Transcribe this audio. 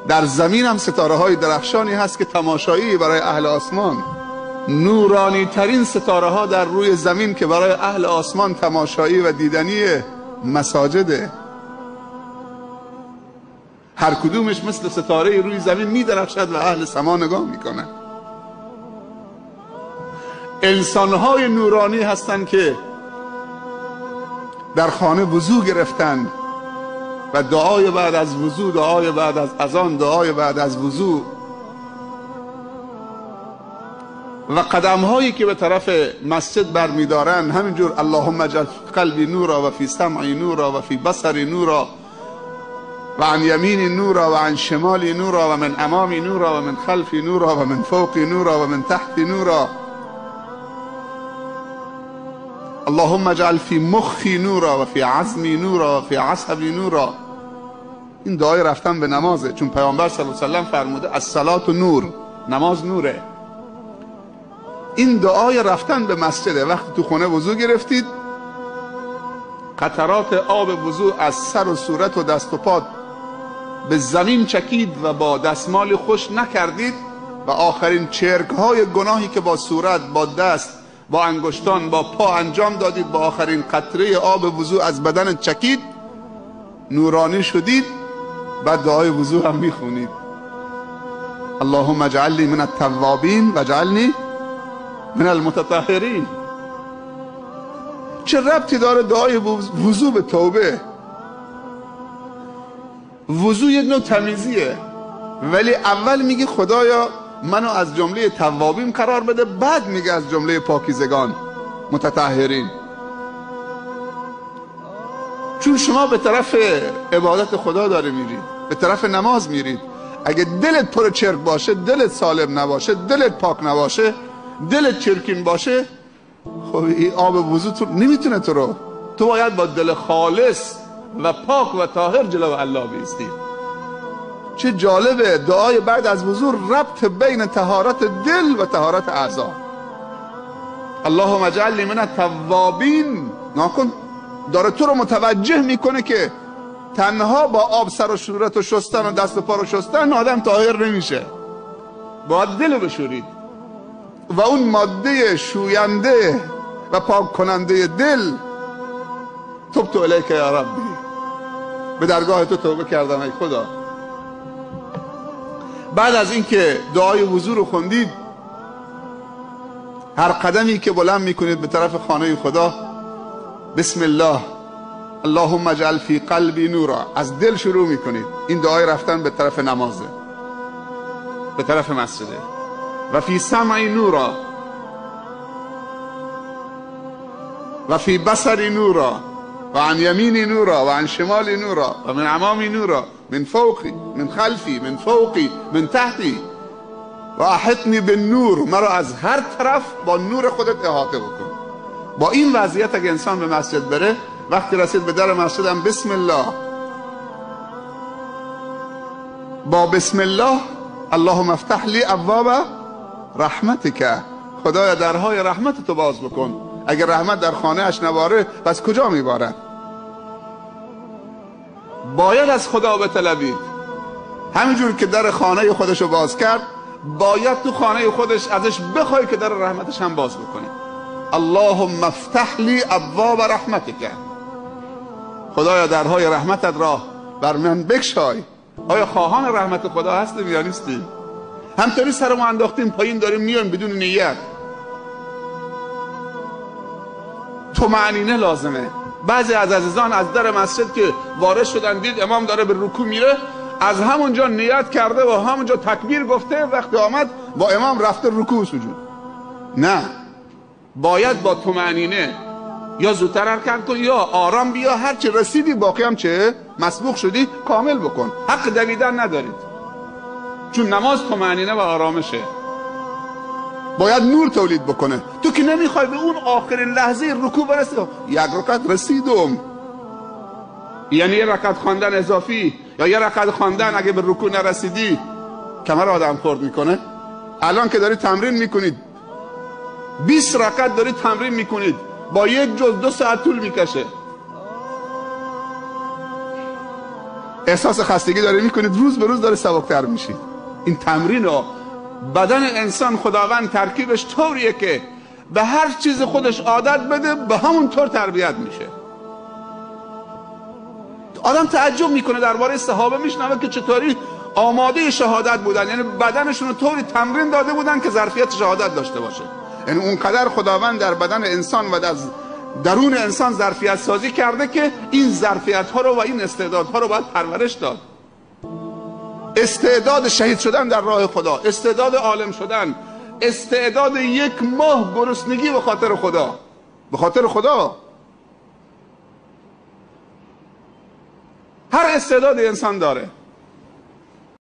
در زمین هم ستاره های درخشانی هست که تماشایی برای اهل آسمان. نورانی ترین ستاره ها در روی زمین که برای اهل آسمان تماشایی و دیدنی مساجده. هر کدومش مثل ستاره روی زمین میدرخشد و اهل سما نگاه میکنن. انسانهای نورانی هستند که در خانه وضو گرفتن و دعای بعد از وضو، دعای بعد از اذان، دعای بعد از وضو و قدم هایی که به طرف مسجد برمیدارن، همینجور اللهم اجعل قلبی نورا و فی سمعی نورا و فی بصری نورا و عن یمینی نورا و عن شمالی نورا و من امامی نورا و من خلفی نورا و من فوقی نورا و من تحتی نورا، اللهم اجعل فی مخی نورا و فی عظمی نورا و فی عصبی نورا. این دعای رفتن به نمازه، چون پیامبر صلی الله علیه و سلم فرموده الصلاة نور، نماز نوره. این دعای رفتن به مسجده. وقتی تو خونه وضو گرفتید، قطرات آب وضو از سر و صورت و دست و پا به زمین چکید و با دستمال خوش نکردید و آخرین چرک های گناهی که با صورت، با دست، با انگشتان، با پا انجام دادید، با آخرین قطره آب وضو از بدن چکید، نورانی شدید. بعد دعای وضو هم میخونید، اللهم اجعلنی من التوابین و اجعلنی من المتطهرین. چه ربطی داره دعای وضو به توبه؟ وضو یک نوع تمیزیه، ولی اول میگه خدایا منو از جمله توابین قرار بده، بعد میگه از جمله پاکیزگان، متطهرین. چون شما به طرف عبادت خدا داره میرید، به طرف نماز میرید، اگه دلت پر چرک باشه، دلت سالم نباشه، دلت پاک نباشه، دلت چرکین باشه، خب این آب وضو تو نمیتونه تو رو. تو باید با دل خالص و پاک و طاهر جلو الله بیستی. چه جالبه دعای بعد از وضو ربط بین طهارت دل و طهارت اعضا. اللهم اجعلنی من التوابین. ناکن داره تو رو متوجه میکنه که تنها با آب سر و صورت و شستن و دست و پا رو شستن آدم طاهر نمیشه، باید دل رو بشورید و اون ماده شوینده و پاک کننده دل، تبت الیک یا ربی، به درگاه تو توبه کردم ای خدا. بعد از اینکه دعای وضو رو خوندید، هر قدمی که بلند میکنید به طرف خانه خدا، بسم الله اللهم اجعل فی قلبی نورا، از دل شروع میکنید. این دعای رفتن به طرف نمازه، به طرف مسجده. و فی سمعی نورا و فی بصری نورا و عن یمینی نورا و عن شمالی نورا و من امامی نورا من فوقی من خلفی من فوقی من تحتی و احطنی بالنور، مرا از هر طرف با نور خودت احاطه بکن. با این وضعیت اگه انسان به مسجد بره، وقتی رسید به در مسجد هم بسم الله، با بسم الله اللهم افتح لی ابواب رحمتک، خدایا درهای رحمت تو باز بکن. اگر رحمت در خانه اش نباره پس کجا میبارد؟ باید از خدا بطلبید. همینجور که در خانه خودشو باز کرد، باید تو خانه خودش ازش بخوای که در رحمتش هم باز بکنه. اللهم افتح لی ابواب رحمتک، خدایا درهای رحمتت را بر من بگشای. آیا خواهان رحمت خدا هستیم یا نیستیم؟ همطوری سرمو انداختیم پایین، داریم میایم بدون نیت. طمأنینه لازمه. بعضی از عزیزان از در مسجد که وارد شدن، دید امام داره به رکوع میره، از همونجا نیت کرده و همونجا تکبیر گفته، وقتی آمد با امام رفته رکوع و سجود. نه، باید با طمأنینه یا زودتر حرکت کن یا آرام بیا، هرچی رسیدی باقی هم چه مسبوق شدی کامل بکن. حق دویدن ندارید، چون نماز طمأنینه و آرامشه. باید نور تولید بکنه. تو که نمیخوای به اون آخرین لحظه رکوع برسی، یک رکعت رسیدم، یعنی یه رکعت خواندن اضافی یا یه رکعت خواندن اگه به رکوع نرسیدی کمر آدم خورد میکنه. الان که داری تمرین میکنید، 20 رکعت داری تمرین میکنید، با یک جز 2 ساعت طول میکشه. احساس خستگی داره میکنید، روز به روز داره سبکتر میشید. این تمرین رو بدن انسان خداوند ترکیبش طوریه که به هر چیز خودش عادت بده، به همون طور تربیت میشه. آدم تعجب میکنه درباره صحابه میشنوه که چطوری آماده شهادت بودن، یعنی بدنشون رو طوری تمرین داده بودن که ظرفیت شهادت داشته باشه. یعنی اونقدر خداوند در بدن انسان و در درون انسان ظرفیت سازی کرده که این ظرفیت ها رو و این استعدادها رو باید پرورش داد. استعداد شهید شدن در راه خدا، استعداد عالم شدن، استعداد یک ماه گرسنگی به خاطر خدا، به خاطر خدا. هر استعداد انسان داره.